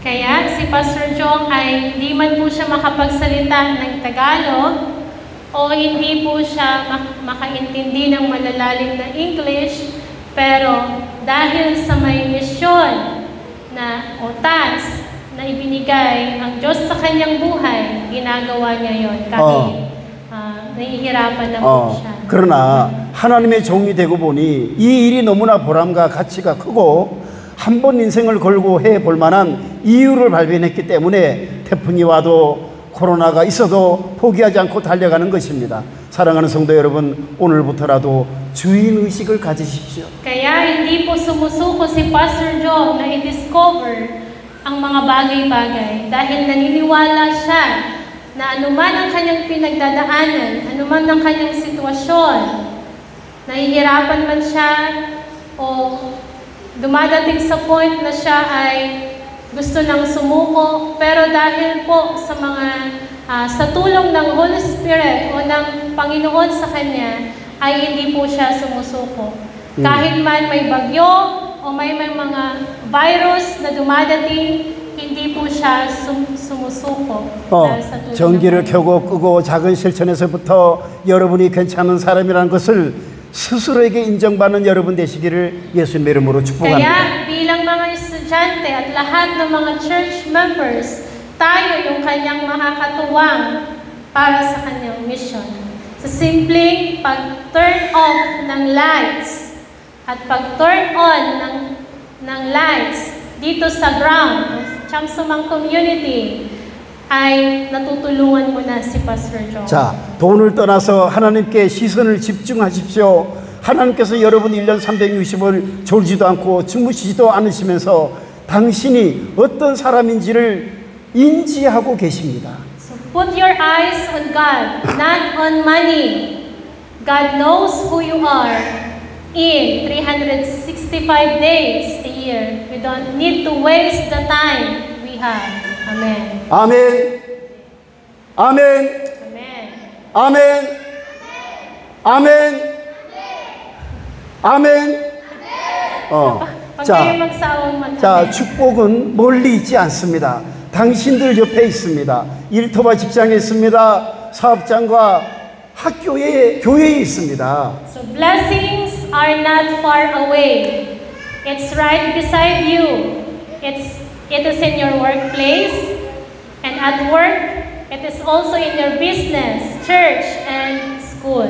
Kaya si Pastor Jong ay hindi man po siya makapagsalita ng Tagalog o hindi po siya mak- makaintindi ng malalalim na English, pero dahil sa may misyon na o task na ibinigay ang Diyos sa kanyang buhay, ginagawa niya yon kahit Oh. ah, nahihirapan na po 어, siya. 그러나 하나님의 종이 되고 보니 이 일이 너무나 보람과 가치가 크고 한 번 인생을 걸고 해 볼 만한 이유를 발견했기 때문에 태풍이 와도 코로나가 있어도 포기하지 않고 달려가는 것입니다. 사랑하는 성도 여러분, 오늘부터라도 주인 의식을 가지십시오. Kaya hindi po sumusuko si Pastor Jong na i-discover ang mga bagay-bagay dahil naniniwala siya na anuman ang kanyang pinagdadaanan, anuman ang kanyang sitwasyon, nahihirapan man siya o dumadating sa point na siya ay gusto nang sumuko, pero dahil po sa mga, ah, sa tulong ng Holy Spirit o ng Panginoon sa kanya, ay hindi po siya sumusuko. Kahit man may bagyo o may, may mga virus na dumadating, hindi po siya sum- sumusuko. 어, dahil sa tulong ng 전기를 Panginoon. 켜고 끄고 작은 실천에서부터 여러분이 괜찮은 사람이라는 것을 스스로에게 인정받는 여러분 되시기를 예수님의 이름으로 축복합니다. Kaya bilang mga estudyante at lahat ng mga church members, tayo yung kanyang makakatuwang para sa kanyang mission. Sa simpleng pag-turn off ng lights at pag-turn on ng, ng lights dito sa ground, Changsumang community, ay natutulungan mo na si Pastor Jong. 자, 돈을 떠나서 하나님께 시선을 집중하십시오. 하나님께서 여러분 일 년 삼백육십을 졸지도 않고 주무시지도 않으시면서 당신이 어떤 사람인지를 인지하고 계십니다. So put your eyes on God, not on money. God knows who you are in three hundred sixty-five days a year. You don't need to waste the time we have. Amen. 아멘. 아멘. Amen. 아멘. 아멘. 아멘. 어. Huwag 자, kayong magsawang mag-amen. 자, 축복은 멀리 있지 않습니다. 당신들 옆에 있습니다. 일터와 직장에 있습니다. 사업장과 학교에, 교회에 있습니다. So blessings are not far away. It's right beside you. It's, it is in your workplace and at work. It is also in your business, church, and school.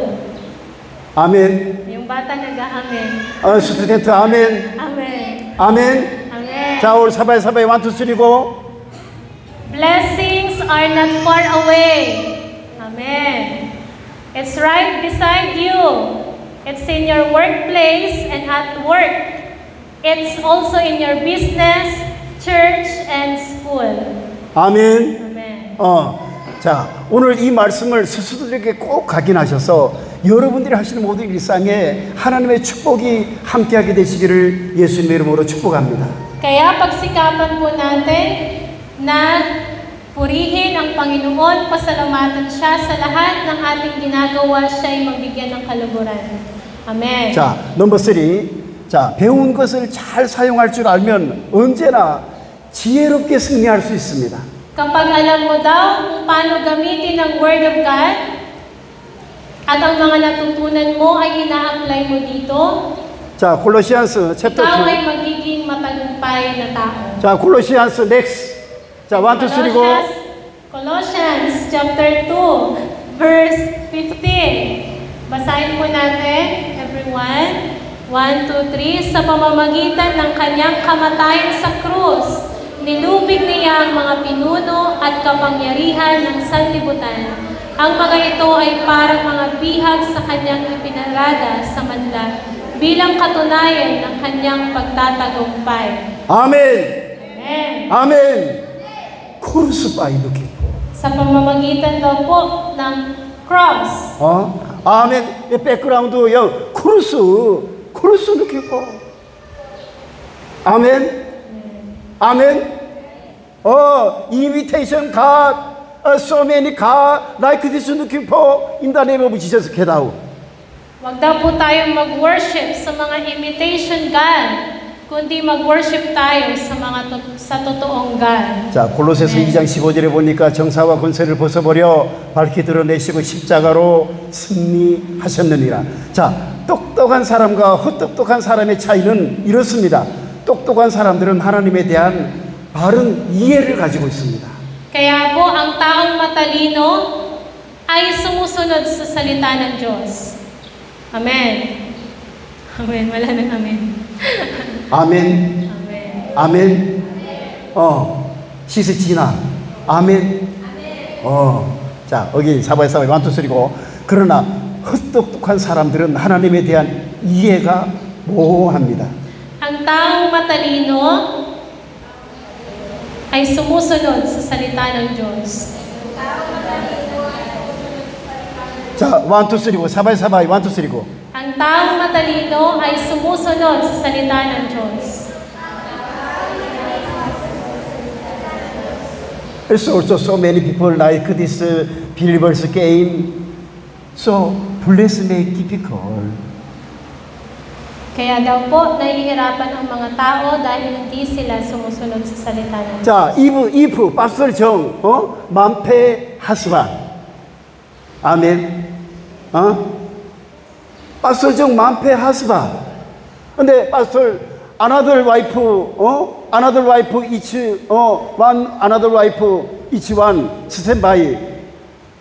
아멘. Yung bata nag-aamen. 아, 스튜던트 아멘. Amen. 아멘. Amen. 자, 우리 사바이 사바이 one, two, three go. Blessings are not far away. Amen. It's right beside you. It's in your workplace and at work. It's also in your business, church, and school. 아멘. Amen. 어, 자, 오늘 이 말씀을 스스로들에게 꼭 각인하셔서 여러분들이 하시는 모든 일상에 하나님의 축복이 함께하게 되시기를 예수님의 이름으로 축복합니다. Kaya pagsikapan po natin na purihin ang Panginoon, pasalamatan siya sa lahat ng ating ginagawa, siya ay mabigyan ng kaluguran. Amen. 자, number three. 자, 배운 것을 잘 사용할 줄 알면 언제나 지혜롭게 승리할 수 있습니다. Kapag alam mo daw kung paano gamitin ang Word of God, at ang mga natutunan mo ay ina-apply mo dito, 자, Colossians chapter ikaw two. Ay magiging matagumpay na tao. 자, Colossians next. 자, one, two, three go. Colossians, Colossians chapter two, verse fifteen. Basahin po natin, everyone. One, two, three. Sa pamamagitan ng kanyang kamatayan sa krus, nilubig niya ang mga pinuno at kapangyarihan ng sanlibutan. Ang mga ito ay parang mga bihag sa kanyang ipinarada sa madla bilang katunayan ng kanyang pagtatagumpay. 아멘. Amen. 아멘. Crucify looking for. Sa pamamagitan daw po ng cross. 어? 아멘. 이 background 요 크루스, 크루스 looking for. 아멘. 아멘. 어, imitation God, 어, so many God like this looking for in the name of Jesus. Get out. Wag daw po tayong mag-worship sa mga imitation God, kundi mag-worship tayo sa mga to-, sa totoong God. 자, 골로새서 Amen. 이 장 십오 절에 보니까 정사와 권세를 벗어버려 밝히 드러내시고 십자가로 승리하셨느니라. 자, 똑똑한 사람과 헛똑똑한 사람의 차이는 이렇습니다. 똑똑한 사람들은 하나님에 대한 바른 이해를 가지고 있습니다. Kaya po, ang taong matalino ay sumusunod sa salita ng Diyos. Amen. Amen. Wala nang amen. 아멘. Amen. 아멘. 어, 시세 지나. 아멘. 어, 자, 여기 사바이 사바이 one, two, three go. 그러나 헛똑똑한 사람들은 하나님에 대한 이해가 모호합니다. Ang taong matalino ay sumusunod sa salita ng Diyos. 자, one, two, three go. 사바이 사바이 one, two, three go. Ang taong matalino ay sumusunod sa salita ng Diyos. There's also so many people like this uh, believers came. So, bless me difficult. Kaya daw po, nahihirapan ang mga tao dahil hindi sila sumusunod sa salita ng Diyos. 자, if, if Pastor Jong, 어? 만패 husband. 아멘. 어? Pastor Jong 만패 husband. 근데 Pastor another wife, 어? Another wife each, 어? One another wife each one standby.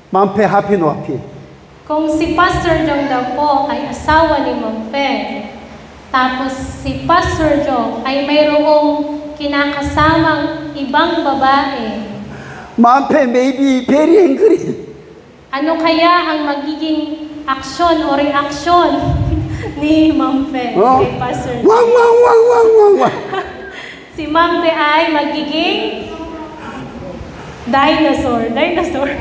만패 happy no happy. Kung si Pastor Jong daw po ay asawa ni Ma'am Fe, tapos si Pastor Jong ay mayroong kinakasamang ibang babae, 만패 may be very angry. Ano kaya ang magiging aksyon o reaksyon ni Ma'am Fe 어? kay Pastor Jong? 왕, 왕, 왕, 왕, 왕, 왕. Si Ma'am Fe ay magiging dinosaur. Dinosaur.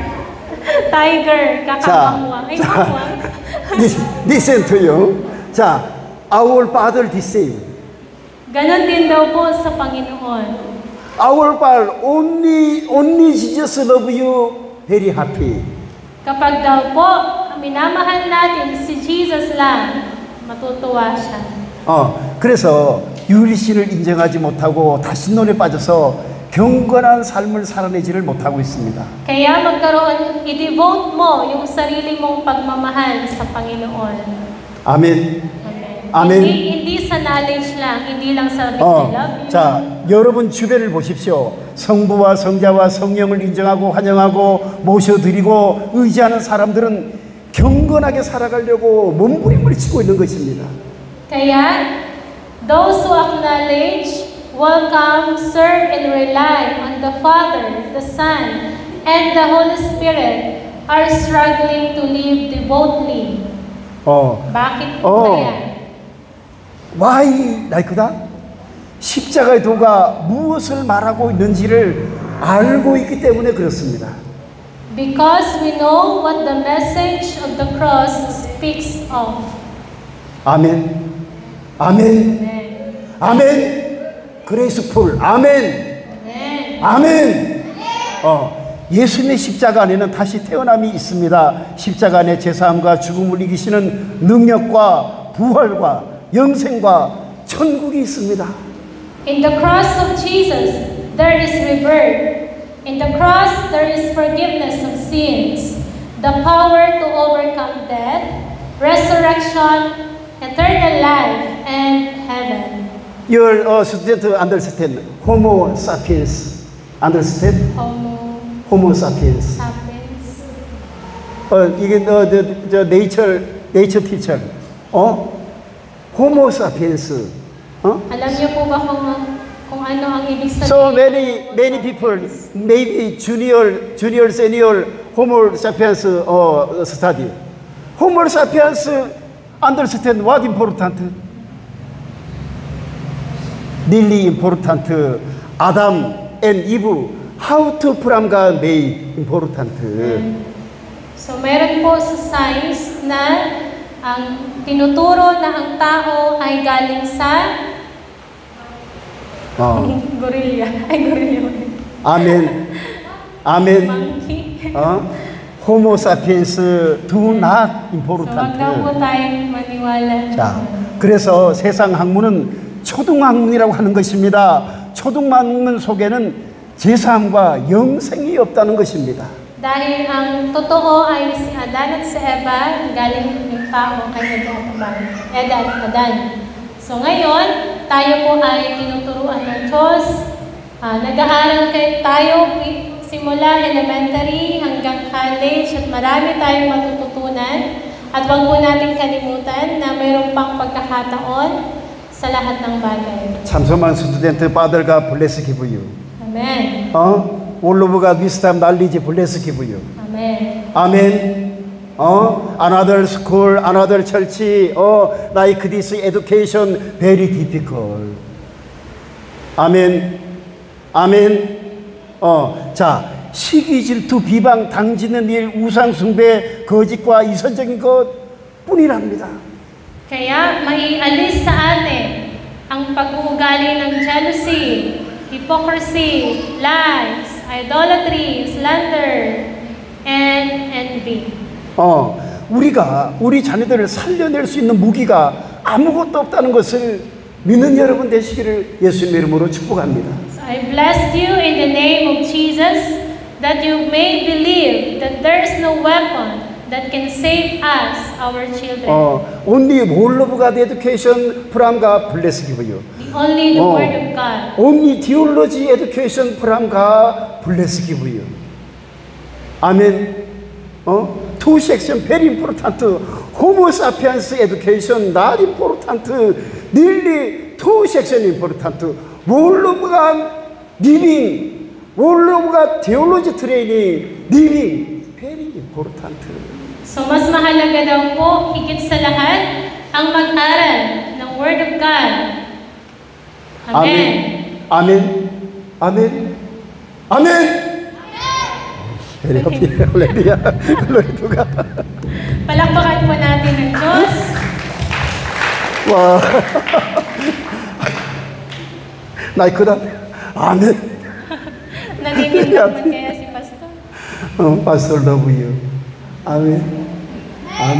Tiger. 자, kakawangwang. Ay, 자, wangwang. Lis-, listen to you. 자, our father the same. Ganon din daw po sa Panginoon. Our father, only, only Jesus love you very happy. Kapag daw po minamahal natin si Jesus lang, Matutuwa siya. 어, 그래서 유일신을 인정하지 못하고 다신론에 빠져서 경건한 삶을 살아내지를 못하고 있습니다. Kaya magkaroon, i-devote mo yung sarili mong pagmamahal sa Panginoon. 아멘. Amen. Amen. Hindi, hindi sa knowledge lang, hindi lang sa big 어, I love you. 자, 여러분 주변을 보십시오. 성부와 성자와 성령을 인정하고 환영하고 모셔드리고 의지하는 사람들은 경건하게 살아가려고 몸부림을 치고 있는 것입니다. Kaya, those who acknowledge, welcome, serve, and rely on the Father, the Son, and the Holy Spirit are struggling to live devotely. 어, Bakit Oh. po kaya? Why like that? 십자가의 도가 무엇을 말하고 있는지를 알고 있기 때문에 그렇습니다. Because we know what the message of the cross speaks of. 아멘. 아멘. Amen. 아멘. Graceful. 아멘. Amen. 아멘. 어, 예수님의 십자가 안에는 다시 태어남이 있습니다. 십자가 안에 제사함과 죽음을 이기시는 능력과 부활과 영생과 천국이 있습니다. In the cross of Jesus, there is rebirth. In the cross, there is forgiveness of sins, the power to overcome death, resurrection, eternal life, and heaven. Your uh, student understand Homo sapiens. Understand? Homo Homo sapiens. sapiens. 어, 이게 어, the, the nature nature teacher. 어? Homo sapiens. 어? Alam niyo po ba kung, kung ano ang ibig sabihin? So many many people, maybe junior junior senior Homo sapiens uh, study. Homo sapiens understand what important? Really important. Adam and Eve, how to from God made important. So, meron po sa science na ang tinuturo na ang tao ay galing sa 어. gorilla. Ay, gorilla. 아멘. 아멘. Monkey. 어? Homo sapiens do not So, wag na po important. tayong maniwala. 자, 그래서 세상 학문은 초등학문이라고 하는 것입니다. 초등학문 속에는 제사함과 영생이 없다는 것입니다. Dahil ang totoo ay si Adan at si Eva, galing yung tao kay Eva at Adan. Eva at Adan. So ngayon, tayo po ay tinuturuan ng Diyos. Ah, nag-aaral kay tayo pi- simula elementary hanggang college at marami tayong matututunan. At huwag po natin kalimutan na mayroon pang pagkakataon sa lahat ng bagay. 참소만 student, Father God bless give you. Amen. 어? All of God wisdom knowledge bless give you. Amen. 아멘. 어? Another school, another church, 어? Like this education very difficult. 아멘. 아멘. 어, 자, 시기, 질투, 비방, 당지는 일, 우상 숭배, 거짓과 이성적인 것 뿐이랍니다. Kaya maialis sa atin ang pag-uugali ng jealousy, hypocrisy, lies, idolatry, slander, and envy. 어, 우리가 우리 자녀들을 살려낼 수 있는 무기가 아무것도 없다는 것을 믿는 여러분 되시기를 예수님의 이름으로 축복합니다. So I blessed you in the name of Jesus that you may believe that there is no weapon that can save us, our children. 어, only word of God education from God bless give you. The only the 어, word of God. only theology education from God bless give you. 아멘. 어? Two section very important. Homo sapiens education not important. Nearly two section important. Word of God living. Word of God theology training living very important. So mas mahalaga daw po, higit sa lahat, ang mag-aral ng Word of God. Amen. 아멘. 아멘. 아멘. 아멘. Hallelujah. Glory to God. Palakpakan po natin ang Diyos. 와. 나 이거다. 아멘. Naninimbang man kaya si Pastor. 어, Pastor W. 아멘. 아멘.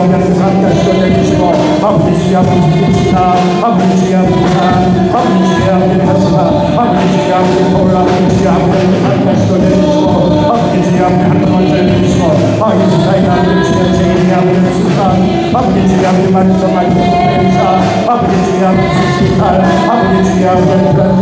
Amplifica mi santas con el mismo. Amplifica mi vista. Amplifica mi san. Amplifica mi casa. Amplifica mi Torah. Amplifica mi santas con el mismo. Amplifica mi santas con el mismo. Amplifica mi santas. Amplifica mi santas. Amplifica mi santas. Amplifica mi santas.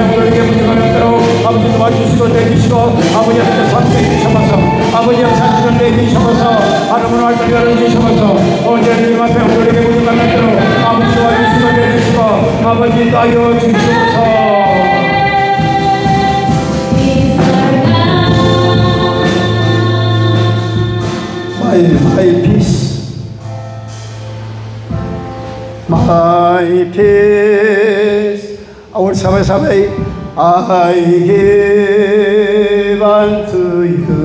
앞에 온 우리에게 모든 걸 empty로 아버지 도와주시고 대주시고 아버지 앞에 상주해 주셔서 아버지 앞에 상주해 주셔서 하나님을 알게 하여 주셔서 오늘 우리 앞에 온 우리에게 모든 걸 empty로 아버지 도와주시고 대주시고 아버지 따여 주시옵소서. My, my peace. My peace. Our sabay-sabay. I give unto you.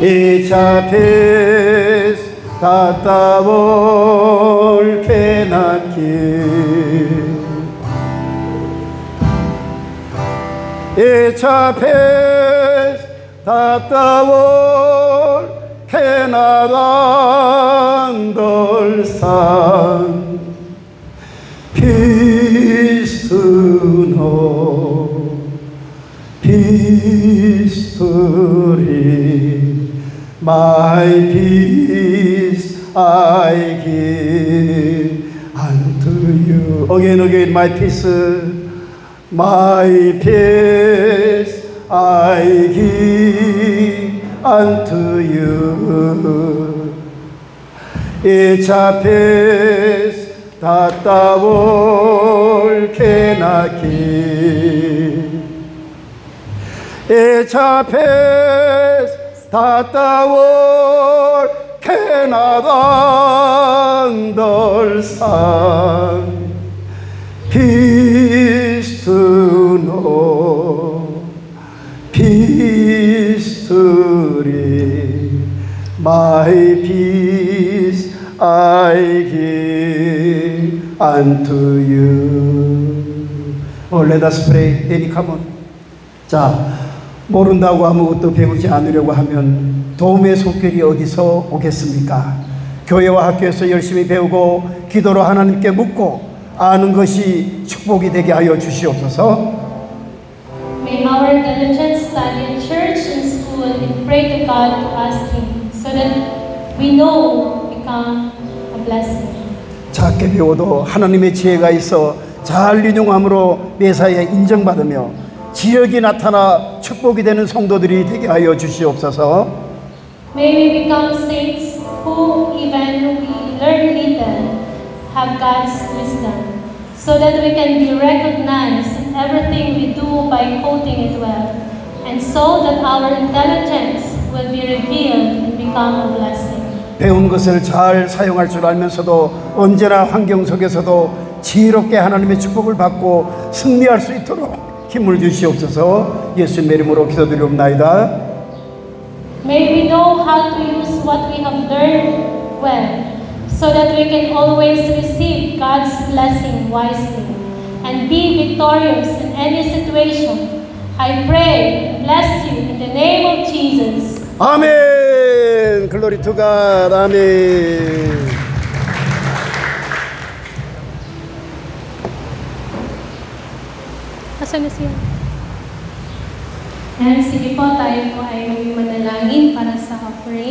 It's a peace that the world cannot give. It's a peace that the world cannot understand. Peace to know, peace to live. My peace I give unto you. Again, again, my peace, my peace I give unto you. It's a peace that the world cannot give. It's a peace that the world cannot understand. Peace to know, peace to live. My peace I give unto you. Oh, let us pray. Any, come on. 자, 모른다고 아무것도 배우지 않으려고 하면 도움의 손길이 어디서 오겠습니까? 교회와 학교에서 열심히 배우고 기도로 하나님께 묻고 아는 것이 축복이 되게 하여 주시옵소서. May our diligent study in church and school and pray to God to ask Him so that we know become a blessing. 작게 배워도 하나님의 지혜가 있어 잘运用함으로 메시아에 인정받으며 지력이 나타나 축복이 되는 성도들이 되게 하여 주시옵소서. May we become saints who, even we learn little, have God's wisdom, so that we can be recognized in everything we do by quoting it well, and so that our intelligence will be revealed and become a blessing. 배운 것을 잘 사용할 줄 알면서도 언제나 환경 속에서도 지혜롭게 하나님의 축복을 받고 승리할 수 있도록 힘을 주시옵소서. 예수님의 이름으로 기도드리옵나이다. May we know how to use what we have learned well, so that we can always receive God's blessing wisely and be victorious in any situation. I pray and bless you in the name of Jesus. Amen. Glory to God. Amen. Asan na siya? Ayan, sige po, tayo po ay maging manalangin para sa offering.